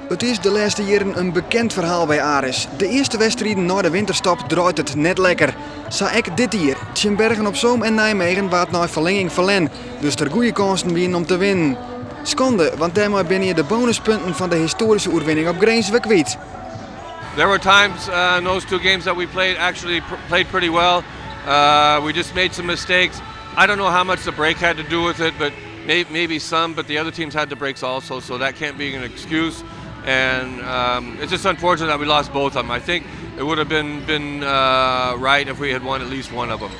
It is de lêste jierren in bekend ferhaal by Aris. De earste wedstriden nei de winterstop draait it net lekker. Sa ek dit jier. Tsjin Bergen op Zoom en Nijmegen waard nei ferlinging ferlern, dus der goede kânsen wienen om te winnen. Skande, want dêrmei binne je de bonuspunten fan de histoaryske oerwinning op Grins wer kwyt. There were times in those two games that we played actually played pretty well. We just made some mistakes. I don't know how much the break had to do with it, but maybe some. But the other teams had the breaks also, so that can't be an excuse. And it's just unfortunate that we lost both of them. I think it would have been right if we had won at least one of them.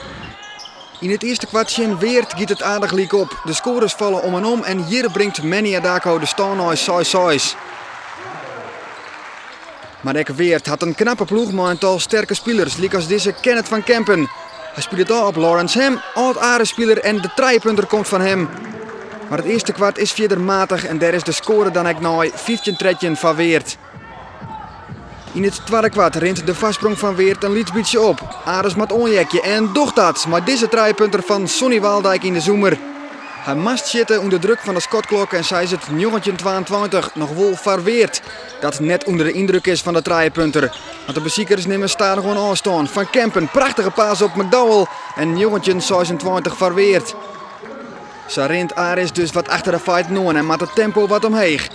Yn it earste kwart tsjin Weert giet it aardich lyk op. De skoares falle om en om en hjir bringt Manny Adako de stân nei 6-6. Mar ek Weert hat in knappe ploech mei in tal sterke spilers, lykas dizze Kenneth van Kempen. Hy spilet ôf op Lawrence Ham, âld-Aris-spiler en de trijepunter komt fan him. Mar it earste kwart is fierder matich en dêr is de skoare dan ek nei 15-13 foar Weert. Yn it twadde kwart rint de foarsprong fan Weert in lyts bytsje op. Aris moat oanheakje en docht dat mei dizze trijepunter fan Sonny Waaldijk yn de zoemer. Hy moast sjitte ûnder druk fan de skotklok en sa is it 1922 noch wol foar Weert, dat net ûnder de yndruk is fan de trijepunter. Want de besikers nimme stadichoan ôfstân. Van Kempen, prachtige pass op McDowell en 1926 foar Weert. Sa rint Aris dus wat achter de feiten oan en moat it tempo wat omheech.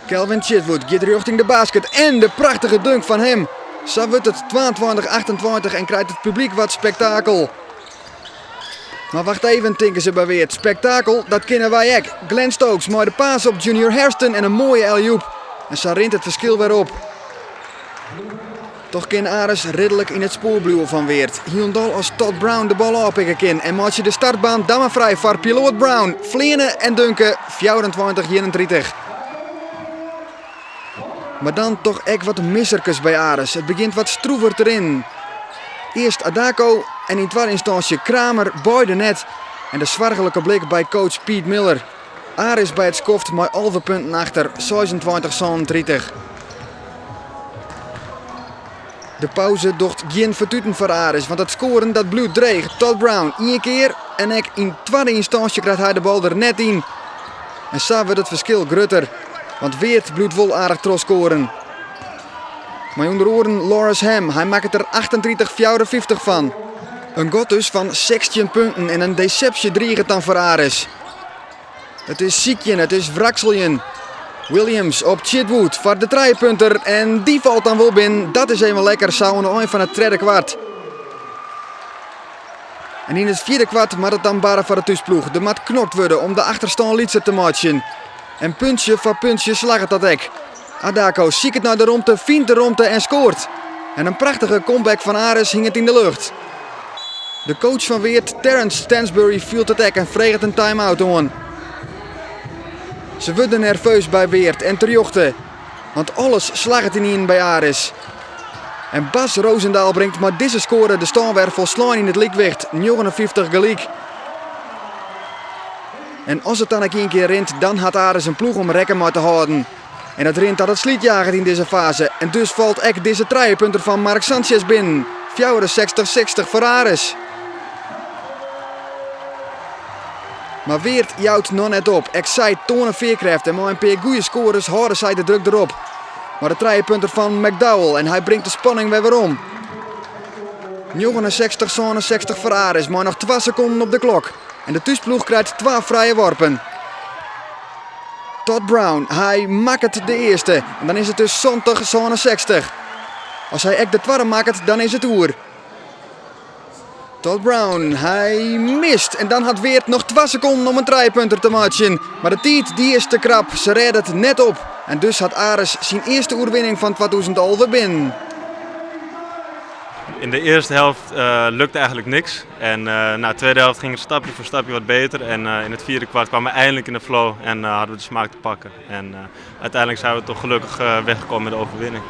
Calvin Chitwood giet rjochting de basket en de prachtige dunk fan him. Sa wurdt it 22-28 en krijt it publyk wat spektakel. Mar wacht even, tinke se by Weert. Spektakel, dat kinne wy ek. Glenn Stokes mei de pass op Junior Hairston en in moaie alley-oop. En sa rint it ferskil wer op. Toch kin Aris ridlik yn it spoar bliuwe fan Weert. Hielendal as Todd Brown de bal ôfpikke kin en meitsje de startbaan dan mar frij foar piloat Brown. Fleane en dunke, 24-31. Mar dan toch ek wat misserkes by Aris. It begjint wat stroefer te rinnen. Earst Adako en yn twadde ynstânsje Kramer, beide net. En de soarchlike blik by coach Pete Miller. Aris by it skoft mei 11 punten achter, 26-37. De pauze docht gjin fertuten foar Aris, want it skoaren dat bliuwt dreech. Todd Brown ien kear en ek yn twadde ynstânsje krijt hy de bal der net yn. En sa wurdt it ferskil grutter, want Weert bliuwt wol aardich trochskoaren. Mei ûnder oaren Loris Ham, hy makket der 38-54 fan. In gat dus fan 16 punten en in desepsje driget dan foar Aris. It is sykjen, it is wrakseljen. Williams op Chitwood foar de trijepunter en dy falt dan wol binnen. Dat is even lekker, sa oan de ein fan it tredde kwart. En yn it fjirde kwart moat it dan barre foar de thúsploech. Der moat knokt wurde om de achterstân lytser te meitsjen. En puntsje foar puntsje slagget dat ek. Adako siket nei de romte, fynt de romte en skoart. En in prachtige comeback fan Aris hinget yn de lucht. De coach fan Weert, Terence Stansbury, fielt it ek en freget in time-out oan. Se wurde nerveus by Weert en terjochte, want alles slagget ynienen by Aris. En Bas Roosendaal bringt mei dizze skoare de stân wer folslein yn it lykwicht, 59 gelyk. En as it dan ek ien kear rint, dan hat Aris in ploech om rekken mei te hâlden. En dat rint dat it slydjaget yn dizze faze. En dus falt ek dizze trijepunter fan Mark Sanchez binnen. 64-60 foar Aris. Mar Weert jout noch net op. Ek sy toane fearkrêft en mei in pear goede skoares hâlde sy de druk derop. Mar de trijepunter fan McDowell en hy bringt de spanning wer werom. 69-67 foar Aris mei noch 2 sekonden op de klok. En de thúsploech krijt 2 frije worpen. Todd Brown, hy makket de earste. En dan is it dus 70-67. As hy ek de twadde makket, dan is it oer. Todd Brown, hy mist. En dan hat Weert noch 2 sekonden om in trijepunter te meitsjen. Mar de tiid dy is te krap, se rêde it net op. En dus hat Aris syn earste oerwinning fan 2011 binnen. In de eerste helft lukte eigenlijk niks. En na de tweede helft ging het stapje voor stapje wat beter. En in het vierde kwart kwamen we eindelijk in de flow en hadden we de smaak te pakken. En uiteindelijk zijn we toch gelukkig weggekomen met de overwinning.